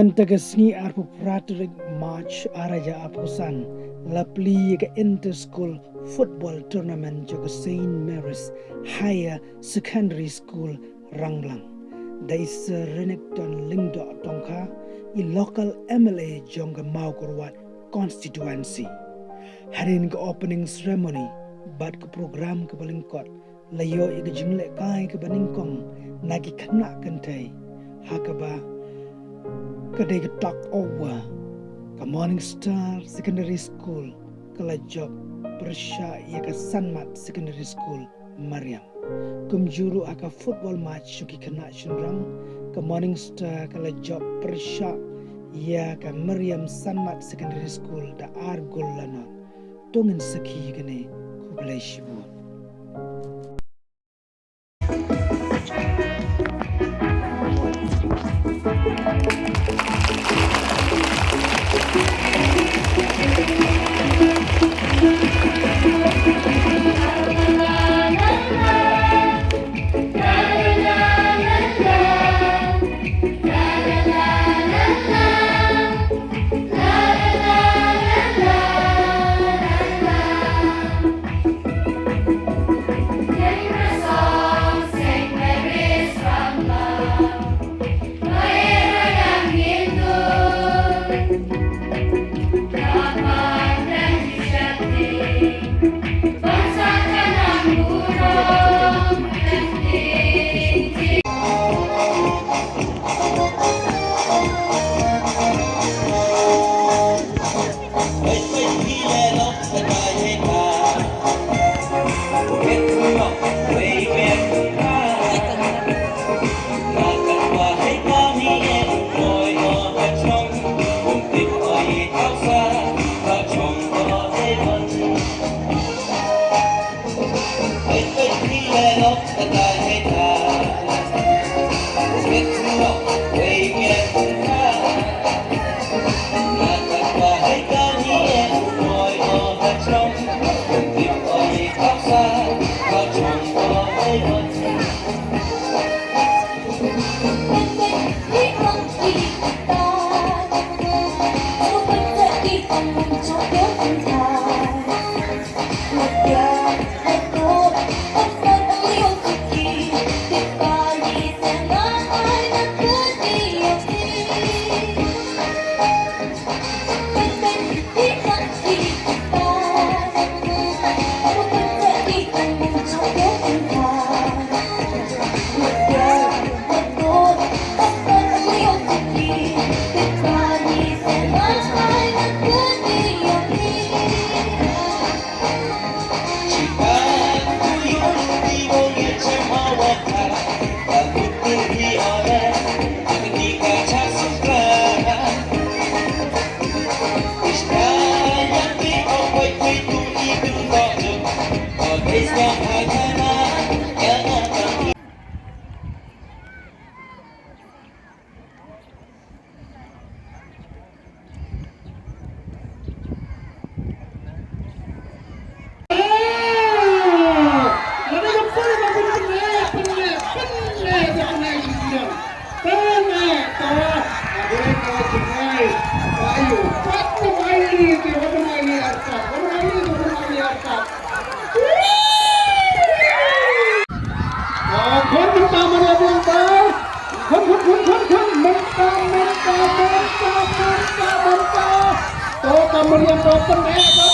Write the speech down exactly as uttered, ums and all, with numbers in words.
Mynta ka sngi arphew phra tarik March ar hajar arphew san la plie ïa ka Inter School Football Tournament jong ka Saint Mary's Higher Secondary School Rangblang. Da i Sir Renikton Lyngdoh Tongkha, i local M L A jong ka Mawkyrwat constituency. Hadien ka opening ceremony bad ka program kaba lyngkot, la ïoh ïa ka jinglehkai kaba nyngkong na ki khynnah kynthei, ha kaba ka dei ka talk over. Ka Morning Star Secondary School ka la jop pyrshah ïa ka Sanmat Secondary School Mariam. Kumjuh ruh ha ka football match jong ki khynnah shynrang, ka Morning Star ka la jop pyrshah ïa ka Mariam Sanmat Secondary School da ar gol la nod. To ngin sakhi ïa kane. Khublei shibun. Khun, mynta mynta mynta. Khun, khun, khun, khun, khun. Mynta, mynta, mynta, mynta, mynta. To ka Mariam to pyneh, to